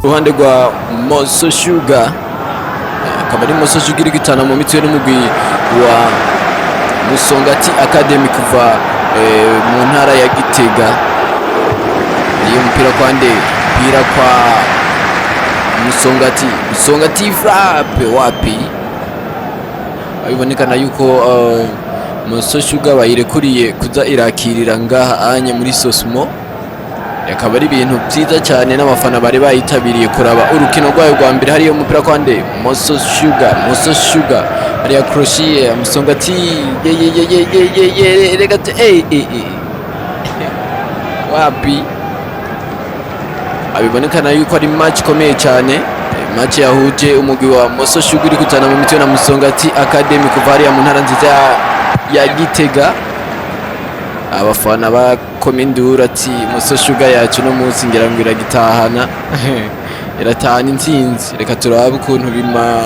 Uruhande rwa Moso Sugar, akaba ari Moso Sugar iri gutana mu mitwe n'umugwi wa Musongati Academy kuva mu ntara ya Gitega. Iyo mupira kwa nde? Mpira kwa Musongati. Musongati, frappe, wapi! Bibonekana yuko Moso Sugar bayirekuriye kuza irakirira ngaha anye muri Sosmo, akaba ari ibintu byiza cyane, n'abafana bari bayitabiriye kuraba urukino rwayo rwa mbere. Hariyo umupira kwa nde? Moso Sugar, Moso Sugar hariya, crochet, Musongati, ye ye ye ye ye ye ye, reka eh eh eh, wapi! Abibonekana yuko ari match ikomeye cyane, match yahuje umugwi wa Moso Sugar uri gutana mu mitwe na Musongati Academy kuva hariya mu ntara nziza ya Gitega. Abafana bakoma induru ati: "Moso Sugar yacu no munsi ngira ngo iragitahana, iratahana intsinzi." Reka turabe ukuntu bima.